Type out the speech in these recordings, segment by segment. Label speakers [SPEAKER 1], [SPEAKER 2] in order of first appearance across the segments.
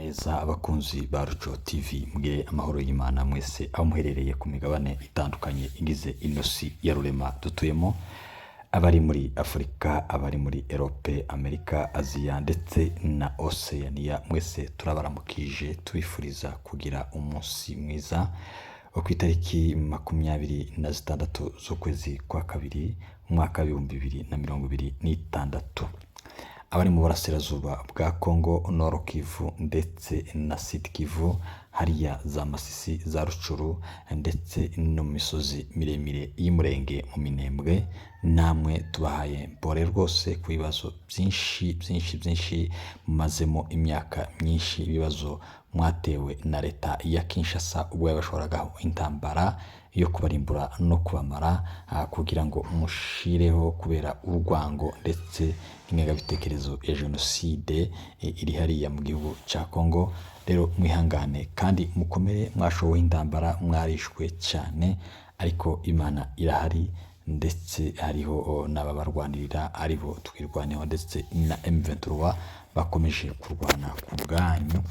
[SPEAKER 1] Neza abakunzi ba Ruco TV, mugire amahoro y'Imana mwese aho muherereye ku migabane itandukanye igize ino si ya rurema dutuyemo, abari muri Afurika, abari muri Erope, Amerika, Aziya ndetse na Oceania, mwese turabaramukije tubifuriza kugira umunsi mwiza wo ku itariki 26 z'ukwezi kwa kabiri, umwaka w'2026. Abari mu burasirazuba bwa Congo, Nord Kivu ndetse na Sud Kivu, hariya za Masisi, za Rucuru ndetse no mu misozi miremire y'Umurenge mu Minembwe, namwe tubahaye mpore rwose ku bibazo byinshi byinshi byinshi mumazemo imyaka myinshi, ibibazo mwatewe na leta ya Kinshasa ubwo yabashoragaho intambara yo kubarimbura no kubamara, kugira ngo mushireho kubera urwango ndetse n'ingengabitekerezo ya jenoside iri hariya mu gihugu cya Congo. Rero mwihangane kandi mukomere, mwashoweho intambara, mwarishwe cyane, ariko Imana irahari ndetse hariho n'ababarwanirira aribo Twirwaneho ndetse na M23 bakomeje kurwana ku bwanyu.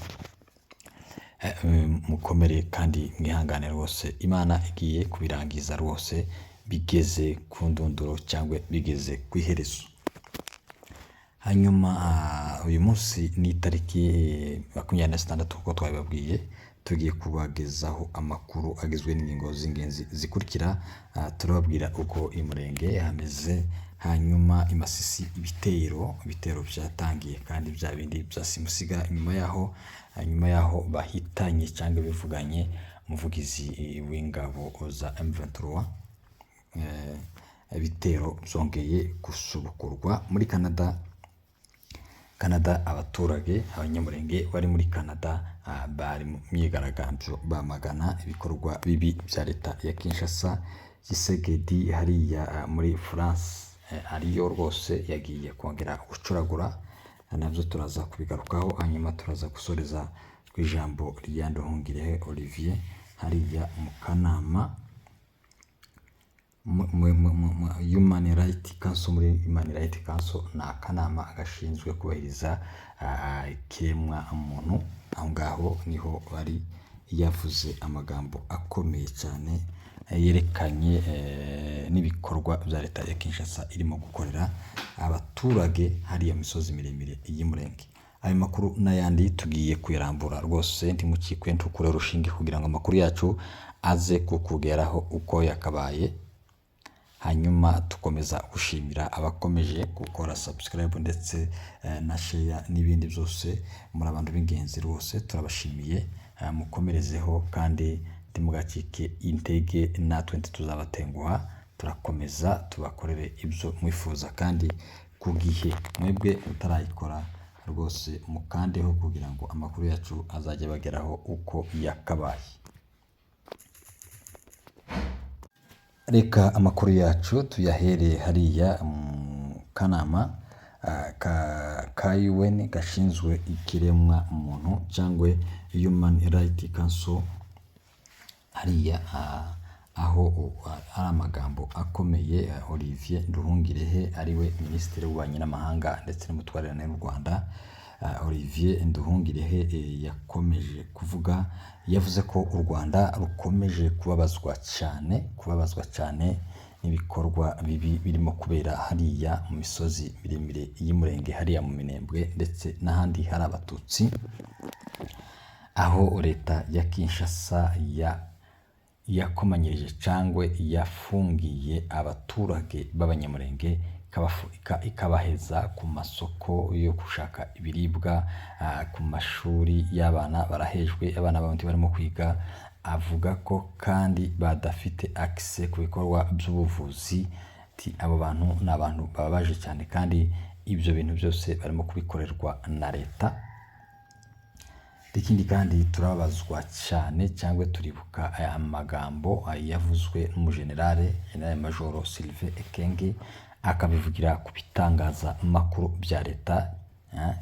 [SPEAKER 1] Mukomere kandi mwihangane rwose, Imana igiye kubirangiza rwose, bigeze ku ndunduro cyangwa bigeze ku iherezo. Hanyuma uyu munsi ni itariki 26 nk'uko twabibabwiye, tugiye kubagezaho amakuru agizwe n'ingingo z'ingenzi zikurikira. Turababwira uko i Murenge hameze, hanyuma i Masisi ibitero byatangiye kandi bya bindi bya simusiga, nyuma yaho bahitanye cyangwa bivuganye umuvugizi w'ingabo za M23, ibitero byongeye gusubukurwa muri Canada. Canada, abaturage abanyamurenge bari muri Canada bari mu myigaragambyo bamagana ibikorwa bibi bya leta ya Kinshasa. Tshisekedi hariya muri France ariyo rwose yagiye kongera gucuragura, nabyo turaza kubigarukaho. Hanyuma turaza gusoreza ku ijambo rya Nduhungirehe Olivier hariya mu kanama Human Rights Council. Muri Human Rights Council ni akanama gashinzwe kubahiriza ikiremwa muntu, aho ngaho niho bari. Yavuze amagambo akomeye cyane yerekanye n'ibikorwa bya leta ya Kinshasa irimo gukorera abaturage hariya misozi miremire y'Umurenge. Ayo makuru n'ayandi tugiye kuyarambura rwose, ntimukikwe, ntukure urushinge kugira ngo amakuru yacu aze kukugeraho uko yakabaye. Hanyuma tukomeza gushimira abakomeje gukora subscribe ndetse na share n'ibindi byose, muri abantu b'ingenzi rwose, turabashimiye. Mukomerezeho kandi ntimugacike intege, natwe ntituzabatenguha, turakomeza tubakorere ibyo mwifuza kandi ku gihe. Mwebwe mutarayikora rwose mukandeho kugira ngo amakuru yacu azajye abageraho uko yakabaye. Reka amakuru yacu tuyahere hariya mu kanama ka UN gashinzwe ikiremwa muntu cyangwa Human Rights Council, hariya aho ari amagambo akomeye Olivier Nduhungirehe, ariwe Minisitiri w'Ububanyi n'Amahanga ndetse n'Ubutwererane n'u Rwanda, Olivier Nduhungirehe yakomeje kuvuga. Yavuze ko u Rwanda rukomeje kubabazwa cyane, kubabazwa cyane n'ibikorwa bibi birimo kubera hariya mu misozi miremire y'Umurenge, hariya mu Minembwe ndetse n'ahandi hari Abatutsi, aho leta ya Kinshasa yakomanyirije cyangwa yafungiye abaturage b'Abanyamurenge, ikabaheza ku masoko yo gushaka ibiribwa, ku mashuri y'abana barahejwe, abana b'abandi barimo kwiga. Avuga ko kandi badafite access ku bikorwa by'ubuvuzi. Ati abo bantu ni abantu bababaje cyane kandi ibyo bintu byose barimo kubikorerwa na leta. Ikindi kandi turababazwa cyane cyangwa turibuka aya magambo yavuzwe n'umujenerale, General Major Sylvain Ekenge, akabivugira ku bitangazamakuru bya leta,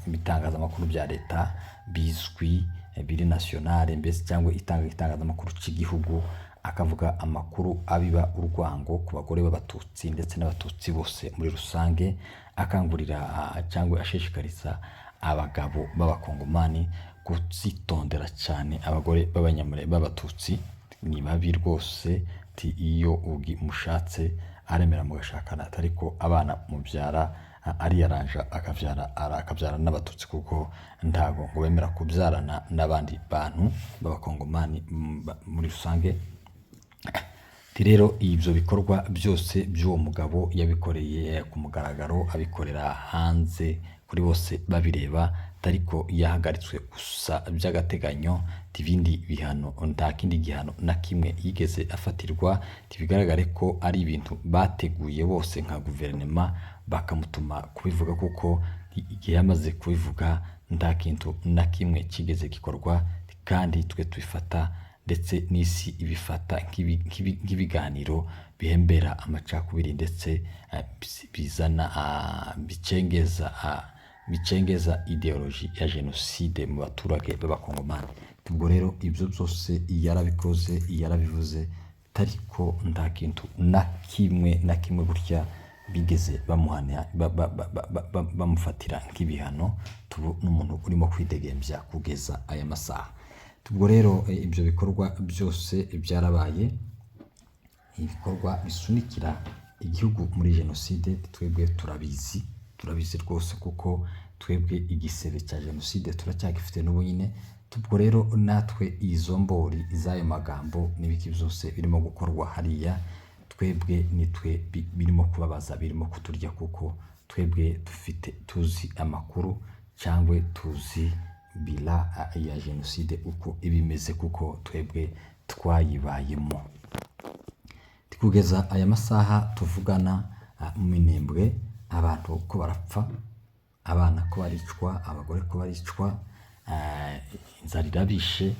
[SPEAKER 1] ibitangazamakuru bya leta bizwi biri nationale mbese, cyangwa itangazamakuru cy'igihugu, akavuga amakuru abiba urwango ku bagore b'Abatutsi ndetse n'Abatutsi bose muri rusange, akangurira cyangwa ashishikariza abagabo b'Abakongomani kuzitondera cyane abagore b'Abanyamulenge b'Abatutsi, ni babi rwose. Ati iyo mushatse aremera mugashakana, ariko abana mubyara ariyaranja akabyara n'Abatutsi, kuko ntago ngo bemera kubyarana n'abandi bantu b'Abakongomani muri rusange. Ati rero ibyo bikorwa byose by'uwo mugabo yabikoreye ku mugaragaro, abikorera hanze kuri bose babireba, ariko yahagaritswe gusa by'agateganyo. Ibindi bihano, nta kindi gihano na kimwe yigeze afatirwa. Bigaragare ko ari ibintu bateguye bose nka guverinoma, bakamutuma kubivuga, kuko igihe yamaze kubivuga nta kintu na kimwe kigeze gikorwa. Kandi twe tubifata, ndetse n'isi ibifata nk'ibiganiro bihembera amacakubiri, ndetse bizana bicengeza idéologie ya jenoside mu baturage b'Abakongomani. Ubwo rero ibyo byose yarabikoze, yarabivuze, ariko nta kintu na kimwe na kimwe gutya bigeze bamuhana, bamufatira nk'ibihano. Tubu n'umuntu urimo kwidegembya kugeza aya masaha. Ubwo rero ibyo bikorwa byose byarabaye, ibikorwa bisunikira igihugu muri jenoside. Twebwe turabizi, turabizi rwose, kuko twebwe igisebe cya jenoside turacyagifite n'ubu nyine. Ubwo rero natwe izo mbori z'ayo magambo n'ibiki byose birimo gukorwa hariya, twebwe nitwe birimo kubabaza, birimo kuturya, kuko twebwe dufite, tuzi amakuru cyangwa tuzi bilan ya jenoside uko iba imeze, kuko twebwe twayibayemo. Kugeza aya masaha tuvugana, mu Minembwe abantu ko barapfa, abana ko baricwa, abagore ko baricwa, inzara irabishe,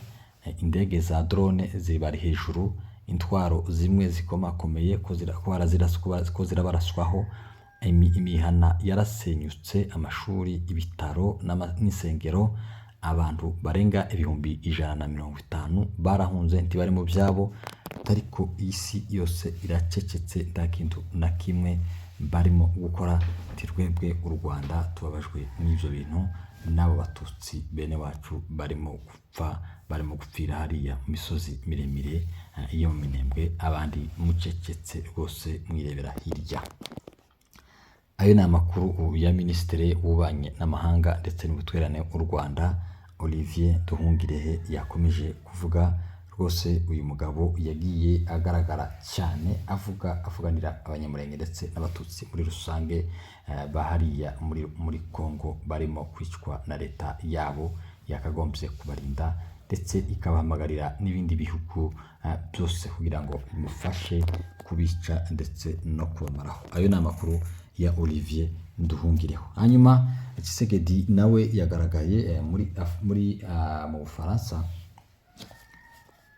[SPEAKER 1] indege za drone zibari hejuru, intwaro zimwe zikomakomeye ko zirabaraswaho, imihana yarasenyutse, amashuri, ibitaro n'insengero. Abantu barenga 150,000 barahunze, ntibari mu byabo, ariko isi yose iracecetse, nta kintu na kimwe barimo gukora. Twebwe u Rwanda tubabajwe n'ibyo bintu n'abo Batutsi bene wacu barimo gupfa, barimo gupfira hariya mu misozi miremire yo mu Minembwe, abandi mucecetse rwose mwirebera hirya. Ayo ni amakuru ya Minisitiri w'Ububanyi n'Amahanga ndetse n'Ubutwererane w'u Rwanda, Olivier Nduhungirehe, yakomeje kuvuga. Rwose uyu mugabo yagiye agaragara cyane avuga, avuganira Abanyamulenge ndetse n'Abatutsi muri rusange bahariya muri Congo barimo kwicwa na leta yabo yakagombye kubarinda, ndetse ikabahamagarira n'ibindi bihugu byose kugira ngo bimufashe kubica ndetse no kubamaraho. Ayo ni amakuru ya Olivier Nduhungirehe. Hanyuma Tshisekedi nawe yagaragaye muri mu Bufaransa,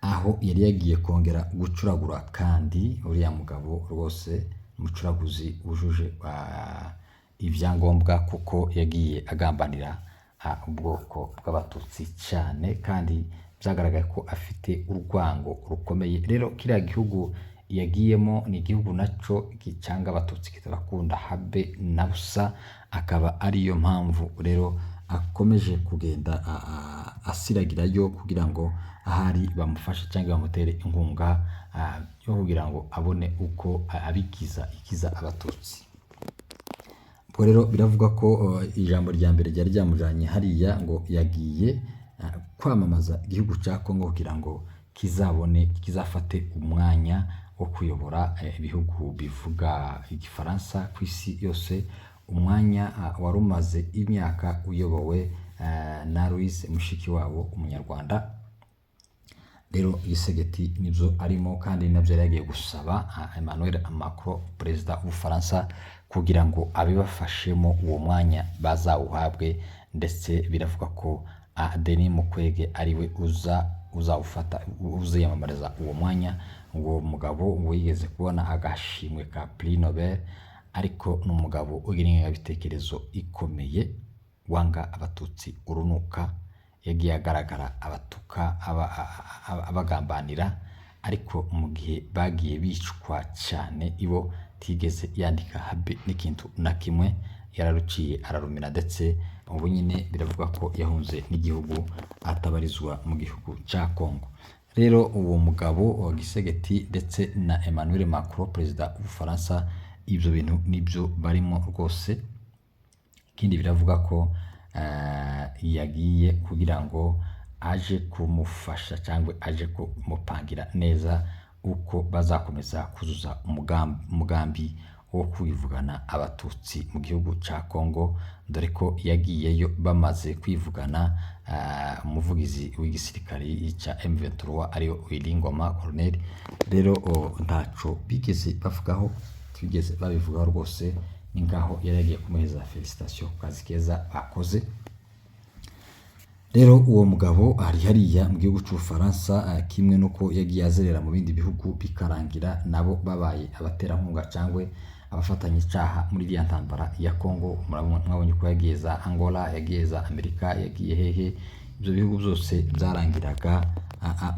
[SPEAKER 1] aho yari yagiye kongera gucuragura. Kandi uriya mugabo rwose umucuraguzi wujuje ibyangombwa, kuko yagiye agambanira ubwoko bw'Abatutsi cyane, kandi byagaragaye ko afite urwango rukomeye. Rero kiriya gihugu yagiyemo ni igihugu nacyo gicanga Abatutsi, kitabakunda habe na busa, akaba ariyo mpamvu rero akomeje kugenda asiragirayo kugira ngo ahari bamufashe cyangwa bamutere inkunga yo kugira ngo abone uko abikiza ikiza Abatutsi. Ubwo rero biravuga ko ijambo rya mbere ryari ryamujanye hariya, ngo yagiye kwamamaza igihugu cya Congo kugira ngo kizabone, kizafate umwanya wo kuyobora ibihugu bivuga Igifaransa ku isi yose, umwanya wari umaze imyaka uyobowe na Louise Mushikiwabo, Umunyarwanda. Rero Tshisekedi nibyo arimo, kandi nabyo yari yagiye gusaba Emmanuel Macron, perezida w'Ubufaransa, kugira ngo abibafashemo, uwo mwanya bazawuhabwe. Ndetse biravuga ko Denis Mukwege ariwe uza uzawufata, uziyamamariza uwo mwanya. Uwo mugabo wigeze kubona agashimwe ka Prix Nobel, ariko ni umugabo ugira ingengabitekerezo ikomeye, wanga Abatutsi urunuka, yagiye agaragara abatuka, abagambanira, ariko mu gihe bagiye bicwa cyane ibo tigeze yandika habe n'ikintu na kimwe. yararuciye ararumira, ndetse ubu nyine biravugwa ko yahunze n'igihugu, atabarizwa mu gihugu cya Kongo. Rero uwo mugabo wa Tshisekedi ndetse na Emmanuel Macron, perezida w'Ubufaransa, ibyo bintu nibyo barimo rwose. Ikindi, biravuga ko yagiye kugira ngo aje kumufasha cyangwa aje kumupangira neza uko bazakomeza kuzuza umugambi wo kwivugana Abatutsi mu gihugu cya Congo, dore ko yagiyeyo bamaze kwivugana umuvugizi w'igisirikari cya M23, ariyo Willy Ngoma Colonel. Rero ntaco bigeze bavugaho, bigeze babivugaho rwose. Ni nkaho yari yagiye kumuheza félicitation ku kazi keza bakoze. Rero uwo mugabo ari hariya mu gihugu cy'Ubufaransa, kimwe n'uko yagiye azerera mu bindi bihugu, bikarangira nabo babaye abaterankunga cyangwa abafatanyacyaha muri iriya ntambara ya Congo. Mwabonye ko yagiye za Angola, yagiye za Amerika, yagiye hehe. Ibyo bihugu byose byarangiraga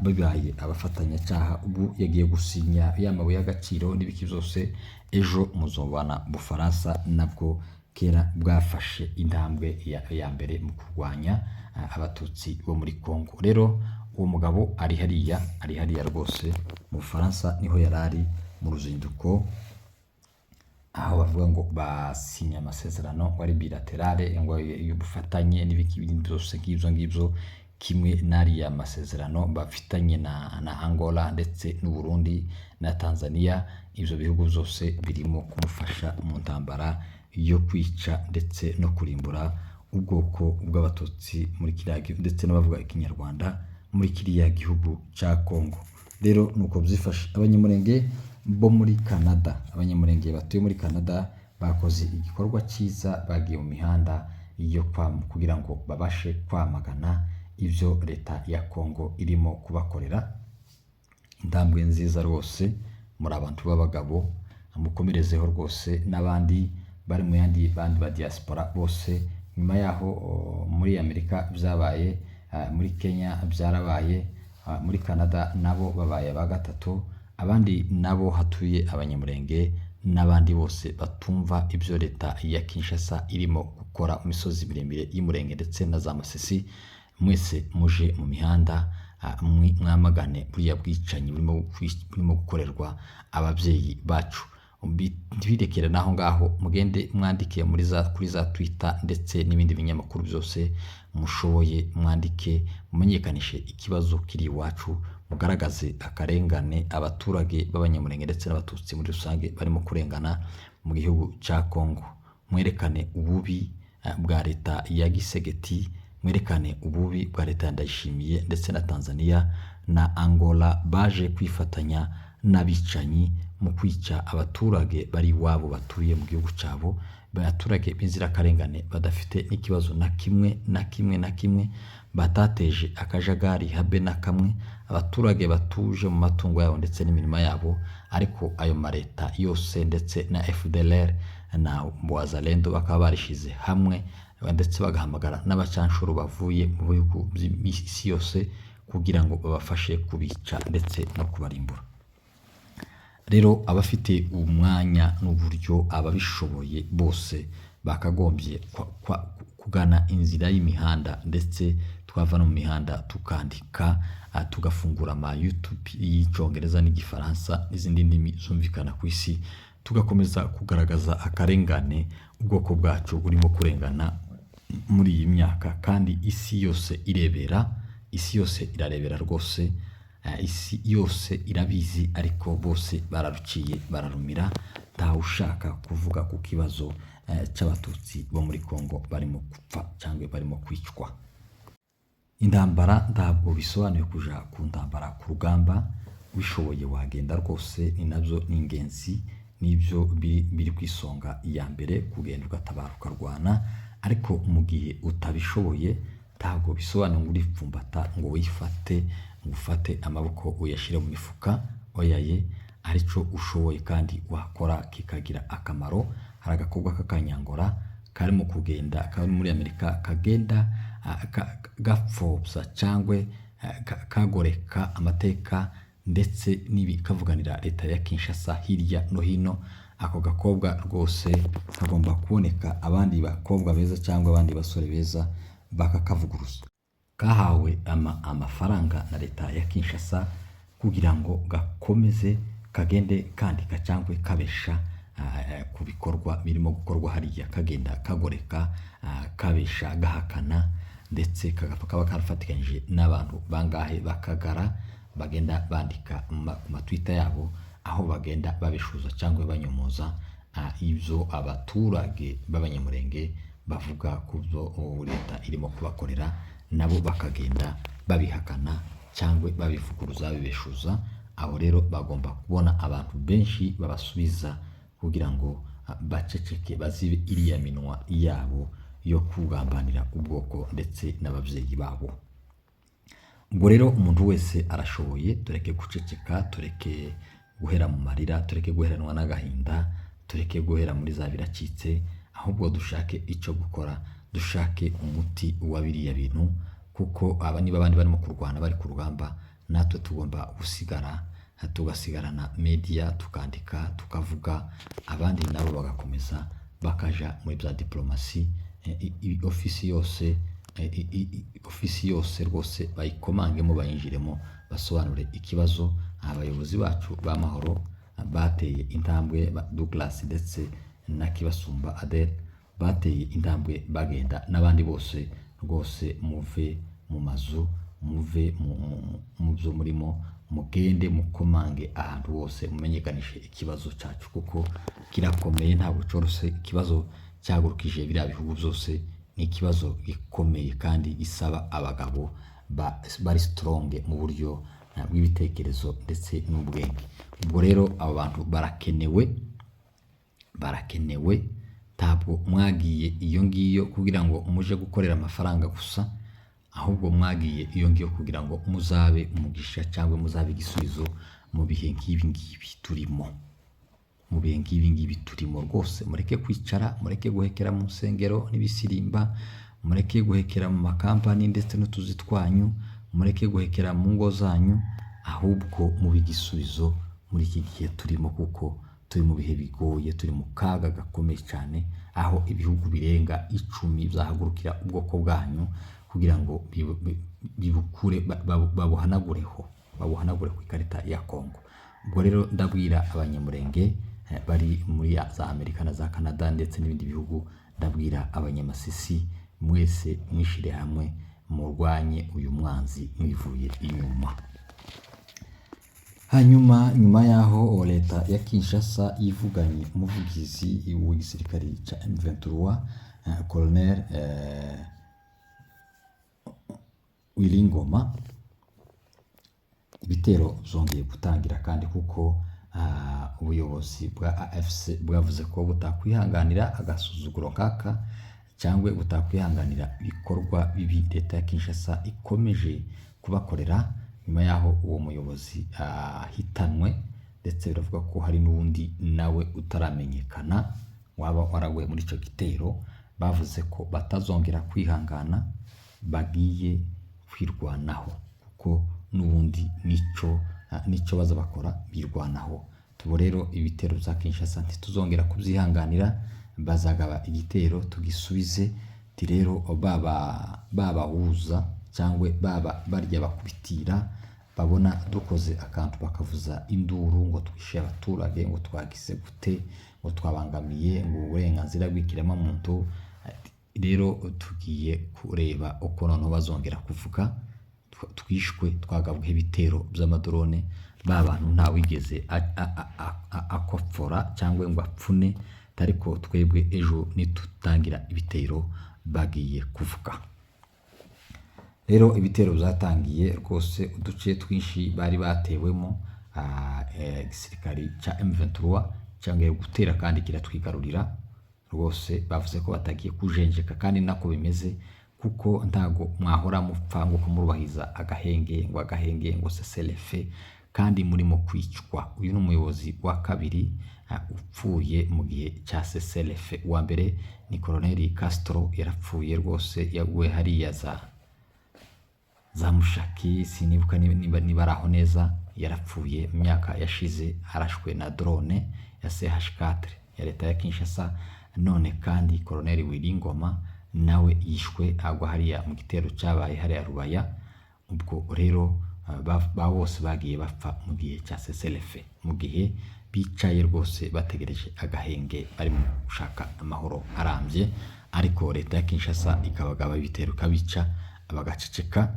[SPEAKER 1] bibaye abafatanyacyaha. Ubu yagiye gusinya ya mabuye y'agaciro n'ibiki byose. Ejo muzobana Bufaransa nabwo kera bwafashe intambwe ya mbere mu kurwanya Abatutsi bo muri Congo. Rero uwo mugabo ari hariya, ari hariya rwose mu Bufaransa, niho yari ari mu ruzinduko, aho bavuga ngo basinye amasezerano ngo ari bilatérale, ngo y'ubufatanye n'ibiki byose nk'ibyo ngibyo, kimwe n'ariya masezerano bafitanye na Angola ndetse n'u Burundi na Tanzania. Ibyo bihugu byose birimo kumufasha mu ntambara yo kwica ndetse no kurimbura ubwoko bw'Abatutsi muri kiriya gihugu, ndetse n'abavuga Ikinyarwanda muri kiriya gihugu cya Congo. Rero nuko byifashe. Abanyamurenge bo muri Canada, Abanyamurenge batuye muri Canada, bakoze igikorwa cyiza, bagiye mu mihanda yo kugira ngo babashe kwamagana ibyo leta ya Congo irimo kubakorera. Intambwe nziza rwose, muri abantu b'abagabo, mukomerezeho rwose. N'abandi bari mu yandi bandi ba diaspora bose, nyuma yaho muri Amerika byabaye, muri Kenya byarabaye, muri Canada nabo babaye aba gatatu. Abandi nabo hatuye Abanyamurenge n'abandi bose batumva ibyo leta ya Kinshasa irimo gukora mu misozi miremire y'Umurenge ndetse na za Masisi, mwese muje mu mihanda, mwamagane buriya bwicanyi burimo gukorerwa ababyeyi bacu. Ntibirekere n'aho ngaho, mugende mwandike muri za kuri za Twitter ndetse n'ibindi binyamakuru byose mushoboye, mwandike, mumenyekanishe ikibazo kiri iwacu, mugaragaze akarengane abaturage b'Abanyamurenge ndetse n'Abatutsi muri rusange barimo kurengana mu gihugu cya Congo. Mwerekane ububi bwa leta ya Tshisekedi, mwerekane ububi bwa leta ya Ndayishimiye ndetse na Tanzania na Angola baje kwifatanya n'abicanyi mu kwica abaturage bari iwabo, batuye mu gihugu cyabo, abaturage b'inzirakarengane badafite n'ikibazo na kimwe, na kimwe, na kimwe, batateje akajagari habe na kamwe, abaturage batuje mu matungo yabo ndetse n'imirima yabo. Ariko ayo maleta yose ndetse na FDLR na Wazalendo bakaba barishyize hamwe, ndetse bagahamagara n'abacanshuro bavuye mu bihugu by'isi yose kugira ngo babafashe kubica ndetse no kubarimbura. Rero abafite umwanya n'uburyo, ababishoboye bose, bakagombye kugana inzira y'imihanda, ndetse twava no mu mihanda tukandika, tugafungura ama YouTube y'Icyongereza n'Igifaransa n'izindi ndimi zumvikana ku isi, tugakomeza kugaragaza akarengane ubwoko bwacu burimo kurengana muri iyi myaka, kandi isi yose irebera, isi yose irarebera rwose, isi yose irabizi, ariko bose bararuciye bararumira, ntawe ushaka kuvuga ku kibazo cy'Abatutsi bo muri Congo barimo gupfa cyangwa barimo kwicwa. Intambara ntabwo bisobanuye kuja ku ntambara, ku rugamba. Ubishoboye wagenda rwose, ni nabyo ni ingenzi, nibyo biri ku isonga ya mbere, kugenda ugatabara, ukarwana. Ariko mu gihe utabishoboye, ntabwo bisobanuye ngo uripfumbata, ngo wifate, ngo ufate amaboko uyashyire mu mifuka. Oyaye, aricyo ushoboye kandi wakora kikagira akamaro. Hari agakobwa k'Akanyangora karimo kugenda, kari muri Amerika, kagenda gapfobya cyangwa kagoreka amateka, ndetse kavuganira leta ya Kinshasa hirya no hino. Ako gakobwa rwose kagomba kuboneka abandi bakobwa beza cyangwa abandi basore beza bakakavuguruza. Kahawe amafaranga na leta ya Kinshasa kugira ngo gakomeze kagende kandika cyangwa kabesha ku bikorwa birimo gukorwa hariya, kagenda kagoreka, kabesha, gahakana, ndetse kaba karafatikanyije n'abantu bangahe bakagara bagenda bandika ku matwita yabo, aho bagenda babishuza cyangwa banyomoza ibyo abaturage b'Abanyamulenge bavuga ku byo leta irimo kubakorera, nabo bakagenda babihakana cyangwa babivuguruza, babibeshuza. Abo rero bagomba kubona abantu benshi babasubiza kugira ngo baceceke, bazibe iriya minwa yabo yo kugambanira ubwoko ndetse n'ababyeyi babo. Ubwo rero umuntu wese arashoboye, tureke guceceka, tureke guhera mu marira, tureke guheranwa n'agahinda, tureke guhera muri za biracitse, ahubwo dushake icyo gukora, dushake umuti wa biriya bintu, kuko aba niba abandi barimo kurwana bari ku rugamba, natwe tugomba gusigara, tugasigarana media, tukandika, tukavuga, abandi nabo bagakomeza bakaja muri bya diplomasi. Ofisi yose, ofisi yose rwose bayikomangemo, bayinjiremo, basobanure ikibazo. Abayobozi bacu b'amahoro bateye intambwe, Douglas ndetse na Kibasumba Adele bateye intambwe bagenda, n'abandi bose rwose muve mu mazu, muve mu byo murimo, mugende mukomange ahantu hose, mumenyekanishe ikibazo cyacu kuko kirakomeye, ntabwo cyoroshye. Ikibazo cyahagurukije biriya bihugu byose ni ikibazo gikomeye kandi gisaba abagabo bari strong mu buryo bw'ibitekerezo ndetse n'ubwenge. Ubwo rero abo bantu barakenewe, barakenewe. Ntabwo mwagiye iyo ngiyo kugira ngo muje gukorera amafaranga gusa, ahubwo mwagiye iyo ngiyo kugira ngo muzabe umugisha cyangwa muzabe igisubizo mu bihe nk'ibi ngibi turimo, mu bihe nk'ibi ngibi turimo. Rwose mureke kwicara, mureke guhekera mu nsengero n'ibisirimba, mureke guhekera mu makampani ndetse n'utuzi twanyu, mureke guhekera mu ngo zanyu, ahubwo mube igisubizo muri iki gihe turimo, kuko turi mu bihe bigoye, turi mu kaga gakomeye cyane, aho ibihugu birenga 10 byahagurukira ubwoko bwanyu kugira ngo bibukure, babuhanagureho, babuhanagure ku ikarita ya Kongo. Ubwo rero ndabwira Abanyamurenge bari muri za Amerika na za Canada ndetse n'ibindi bihugu, ndabwira Abanyamasisi mwese, mwishire hamwe murwanye uyu mwanzi mwivuye inyuma. Hanyuma nyuma y'aho leta ya Kinshasa yivuganye umuvugizi w'igisirikare cya M23, Colonel Willy Ngoma, ibitero byongeye gutangira kandi, kuko ubuyobozi bwa AFC bwavuze ko butakwihanganira agasuzuguro nk'aka cyangwa butakwihanganira ibikorwa bibi leta ya Kinshasa ikomeje kubakorera. Nyuma y'aho uwo muyobozi ahitanwe, ndetse biravuga ko hari n'uwundi nawe utaramenyekana waba waraguye muri icyo gitero, bavuze ko batazongera kwihangana, bagiye kwirwanaho, kuko n'ubundi nicyo baza bakora, birwanaho. Tubo rero ibitero bya Kinshasa ntituzongera kubyihanganira, bazagaba igitero tugisubize. Ti rero baba babahuza cyangwa baba barya bakubitira, babona dukoze akantu bakavuza induru ngo twishe abaturage, ngo twagize gute, ngo twabangamiye ngo uburenganzira bw'ikiremwamuntu. Rero tugiye kureba uko noneho bazongera kuvuga twishwe, twagabweho ibitero by'amadrone. Ba bantu ntawigeze akopfora cyangwa ngo apfune, ariko twebwe ejo nitutangira ibitero bagiye kuvuga. Rero ibitero byatangiye rwose, uduce twinshi bari batewemo, igisirikari cya M23 cyongeye gutera kandi kiratwigarurira. Rwose bavuze ko batagiye kujenjeka, kandi nako bimeze, kuko ntago mwahora mupfa ngo murubahiriza agahenge, ngo agahenge, ngo cessez-le-feu, kandi murimo kwicwa. Uyu ni umuyobozi wa kabiri upfuye mu gihe cya cessez-le-feu. Uwa mbere ni Colonel Castro, yarapfuye rwose, yaguye hariya za Mushaki, sinibuka niba ari aho neza. yarapfuye mu myaka yashize arashwe na drone ya CH4 ya leta ya Kinshasa. None kandi Colonel Willy Ngoma nawe yishwe agwa hariya mu gitero cyabaye hariya Rubaya. Ubwo rero ba bose bagiye bapfa mu gihe cya cessez-le-feu, mu gihe bicaye rwose bategereje agahenge, barimo gushaka amahoro arambye, ariko leta ya Kinshasa ikabagaba ibitero, ikabica, bagaceceka.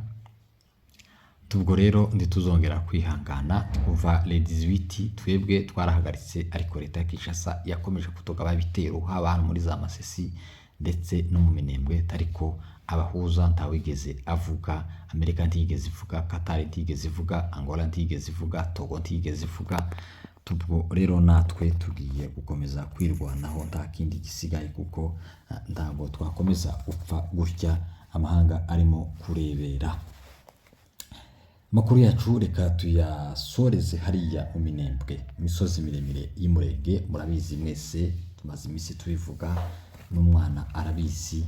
[SPEAKER 1] Ubwo rero ntituzongera kwihangana. Kuva le 18 twebwe twarahagaritse, ariko leta ya Kinshasa yakomeje kutugaba ibitero, haba hano muri za Masisi ndetse no mu Minembwe, ariko abahuza ntawigeze avuga. Amerika ntiyigeze ivuga, Qatar ntiyigeze ivuga, Angola ntiyigeze ivuga, Togo ntiyigeze ivuga. Ubwo rero natwe tugiye gukomeza kwirwanaho, nta kindi gisigaye, kuko ntabwo twakomeza gupfa gutya amahanga arimo kurebera. Amakuru yacu reka tuyasoreze hariya mu Minembwe, imisozi miremire y'Imurenge. Murabizi mwese, tumaze iminsi tubivuga, n'umwana arabizi,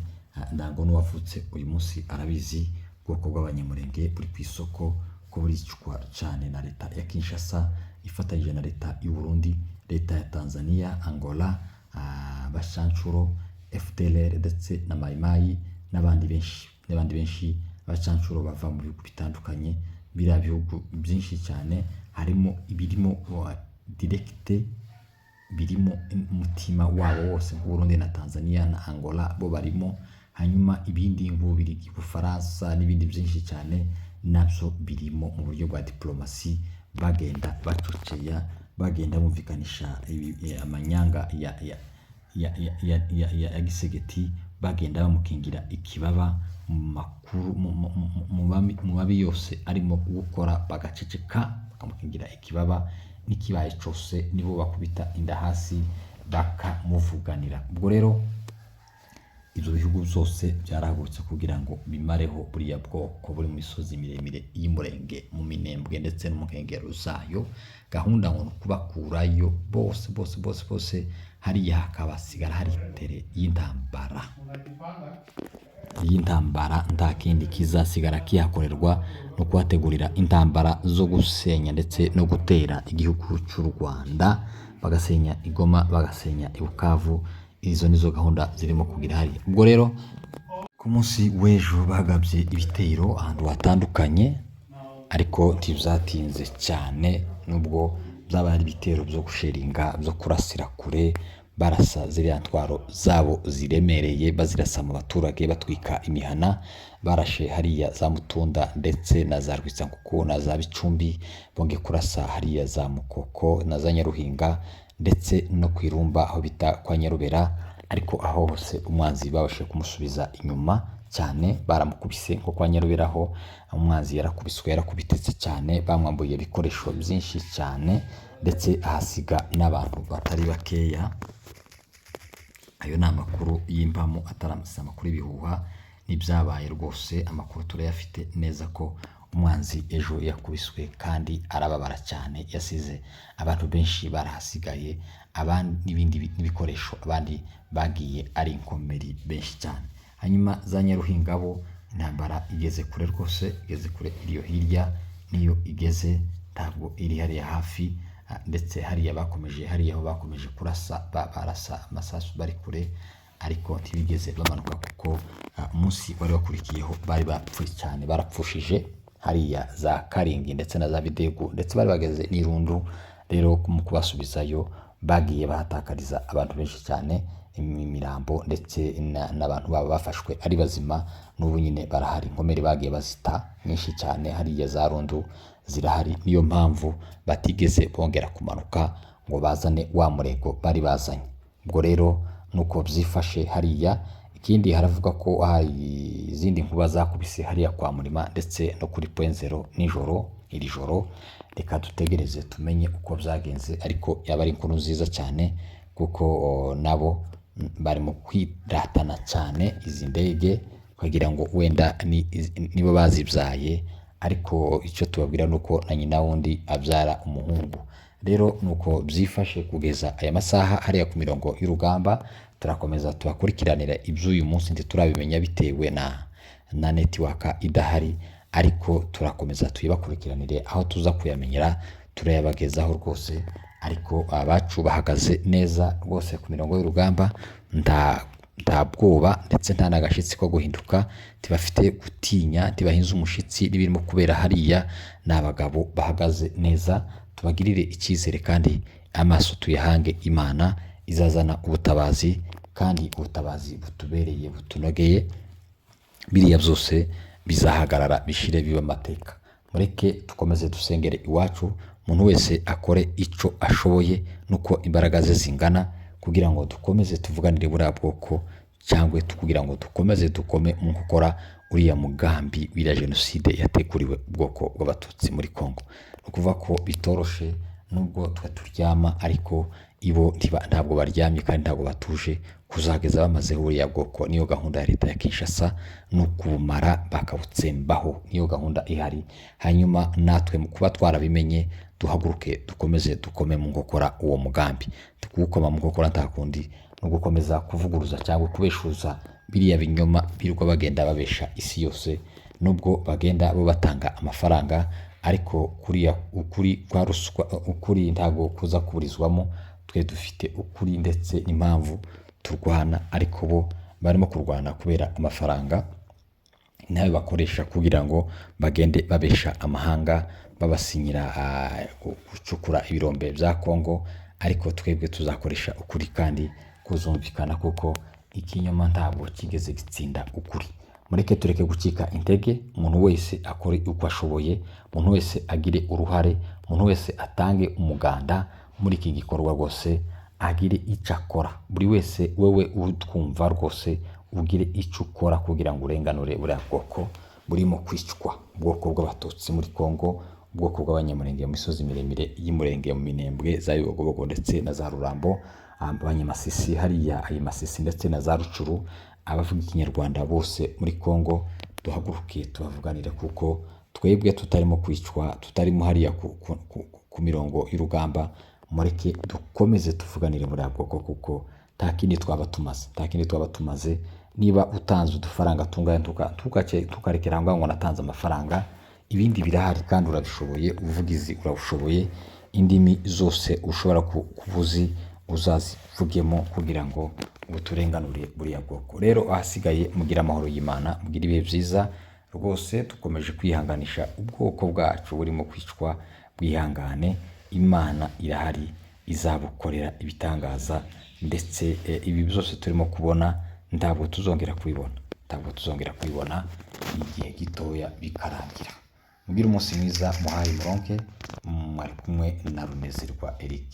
[SPEAKER 1] ntabwo n'uwavutse uyu munsi arabizi. Ubwoko bw'Abanyamurenge buri ku isoko ko buricwa cyane na leta ya Kinshasa ifatanyije na leta y'u Burundi, leta ya Tanzania, Angola, Bacancuro, FDLR ndetse na Mayimayi n'abandi benshi n'abandi benshi. Abacancuro bava mu bihugu bitandukanye, biriya bihugu byinshi cyane, harimo ibirimo direct, birimo umutima wabo wose, nk'Uburundi na Tanzania na Angola bo barimo. Hanyuma ibindi nk'Ububiligi, Ubufaransa n'ibindi byinshi cyane nabyo birimo mu buryo bwa diplomasi, bagenda bacoceya, bagenda bumvikanisha amanyanga ya Tshisekedi, bagenda bamukingira ikibaba mu makuru mu mabi yose arimo gukora, bagaceceka bakamukingira ikibaba. N'ikibaye cyose nibo bakubita inda hasi bakamuvuganira. Ubwo rero ibyo bihugu byose byarahagurutse kugira ngo bimareho buriya bwoko buri mu misozi miremire y'Imurenge, mu Minembwe ndetse no mu nkengero zayo. Gahunda ngo ni ukubakurayo bose bose bose bose, hariya hakabasigara hari terrain y'intambara. Nta kindi kizasigara kihakorerwa no kuhategurira intambara zo gusenya ndetse no gutera igihugu cy'u Rwanda, bagasenya i Goma, bagasenya i Bukavu. Izo nizo gahunda zirimo kugira hariya. Ubwo rero ku munsi w'ejo bagabye ibitero ahantu hatandukanye, ariko ntibyatinze cyane, nubwo byaba ari ibitero byo gusheringa, byo kurasira kure, barasa ziriya ntwaro zabo ziremereye, bazirasa mu baturage, batwika imihana. Barashe hariya za Mutunda ndetse na za Rwitsankuku na za Bicumbi, bongeye kurasa hariya za Mukoko na za Nyaruhinga ndetse no ku Irumba aho bita kwa Nyarubera. Ariko aho hose umwanzi babashije kumusubiza inyuma cyane, baramukubise. Nko kwa Nyarubera ho umwanzi yarakubiswe, yarakubititse cyane, bamwambuye ibikoresho byinshi cyane, ndetse ahasiga n'abantu batari bakeya. Ayo ni amakuru y'impamo, atari amakuru y'ibihuha n'ibyabaye rwose. Amakuru turayafite neza ko umwanzi ejo yakubiswe kandi arababara cyane, yasize abantu benshi barahasigaye, abandi n'ibindi n'ibikoresho, abandi bagiye ari inkomeri benshi cyane. Hanyuma za Nyaruhinga bo intambara igeze kure rwose, igeze kure, iriyo hirya niyo igeze, ntabwo iri hariya hafi. Ndetse hariya bakomeje, hariya aho bakomeje kurasa, barasa amasasu bari kure, ariko ntibigeze bamanuka kuko umunsi wari wakurikiyeho bari bapfuye cyane, barapfushije hariya za Karingi ndetse na za Bidegu, ndetse bari bageze n'Irundu. Rero mu kubasubizayo bagiye bahatakariza abantu benshi cyane, imirambo ndetse n'abantu babo bafashwe ari bazima, n'ubu nyine barahari. Inkomere bagiye bazita nyinshi cyane hariya za Rundu zirahari, niyo mpamvu batigeze bongera kumanuka ngo bazane wa murego bari bazanye. Ubwo rero nuko byifashe hariya. Ikindi, haravuga ko hari izindi nkuba zakubise hariya kwa Murima ndetse no kuri Point Zéro nijoro, iri joro. Reka dutegereze tumenye uko byagenze, ariko yaba ari inkuru nziza cyane kuko nabo barimo kwiratana cyane izi ndege kugira ngo wenda nibo bazibyaye, ariko icyo tubabwira ni uko na nyina wundi abyara umuhungu. Rero nuko byifashe kugeza aya masaha hariya ku mirongo y'urugamba. Turakomeza tubakurikiranira iby'uyu munsi, ntiturabimenya bitewe na network idahari, ariko Ariko turakomeza tuyibakurikiranire, aho tuza kuyamenyera turayabagezaho rwose. Ariko abacu bahagaze neza rwose ku mirongo y'urugamba, nta bwoba ndetse nta n'agashitsi ko guhinduka, ntibafite gutinya, ntibahinze umushitsi n'ibirimo kubera hariya. Ni abagabo bahagaze neza, tubagirire icyizere kandi amaso tuyahange Imana izazana ubutabazi, kandi ubutabazi butubereye, butunogeye. Biriya byose bizahagarara, bishire, bibe amateka. Mureke dukomeze dusengere iwacu, umuntu wese akore ico ashoboye nuko imbaraga ze zingana, kugira ngo dukomeze tuvuganire buriya bwoko, cyangwa kugira ngo dukomeze dukome mu gukora uriya mugambi w'iriya jenoside yateguriwe ubwoko bw'Abatutsi muri Congo. Ni ukuvuga ko bitoroshe, nubwo twe turyama, ariko ibo ntabwo baryamye kandi ntabwo batuje kuzageza bamazeho buriya bwoko. Niyo gahunda ya leta ya Kinshasa, ni ukubumara bakabutsembaho, niyo gahunda ihari. Hanyuma natwe mu kuba twarabimenye, duhaguruke dukomeze dukome mu nkokora uwo mugambi. Kuwukoma mu nkokora nta kundi, ni ugukomeza kuvuguruza cyangwa kubeshuza biriya binyoma birirwa bagenda babesha isi yose. Nubwo bagenda bo batanga amafaranga, ariko kuriya ukuri kwa ruswa, ukuri ntabwo kuza kuburizwamo. Twe dufite ukuri ndetse n'impamvu turwana, ariko bo barimo kurwana kubera amafaranga nayo bakoresha kugira ngo bagende babesha amahanga, babasinyira gucukura ibirombe bya Kongo. Ariko twebwe tuzakoresha ukuri kandi kuzumvikana, kuko ikinyoma ntabwo kigeze gitsinda ukuri. Mureke tureke gucika intege, umuntu wese akore uko ashoboye, umuntu wese agire uruhare, umuntu wese atange umuganda muri iki gikorwa rwose, agire icyo akora. Buri wese, wewe utwumva rwose, ugire icyo ukora kugira ngo urenganure buriya bwoko burimo kwicwa, ubwoko bw'Abatutsi muri Kongo, ubwoko bw'Abanyamurenge mu misozi miremire y'Imurenge, mu Minembwe, za Bibogobogo ndetse na za Rurambo, Abanyamasisi hariya ayi Masisi ndetse na za Rucuru, abavuga Ikinyarwanda bose muri Kongo. Duhaguruke tubavuganire, kuko twebwe tutarimo kwicwa, tutarimo hariya ku mirongo y'urugamba. Mureke dukomeze tuvuganire buriya bwoko, kuko nta kindi twaba tumaze, nta kindi twaba tumaze. Niba utanze udufaranga tungana, tukarekera aho ngaho ngo natanze amafaranga. Ibindi birahari kandi urabishoboye, ubuvugizi urabushoboye, indimi zose ushobora kubuzi uzazivugemo kugira ngo uturenganure buriya bwoko. Rero ahasigaye mugire amahoro y'Imana, mugire ibihe byiza rwose. Dukomeje kwihanganisha ubwoko bwacu burimo kwicwa, bwihangane, Imana irahari, izabukorera ibitangaza. Ndetse ibi byose turimo kubona ntabwo tuzongera kubibona, ntabwo tuzongera kubibona, igihe gitoya bikarangira. Mugire umunsi mwiza, muhaye muronke, mwari kumwe na Runezerwa Eric.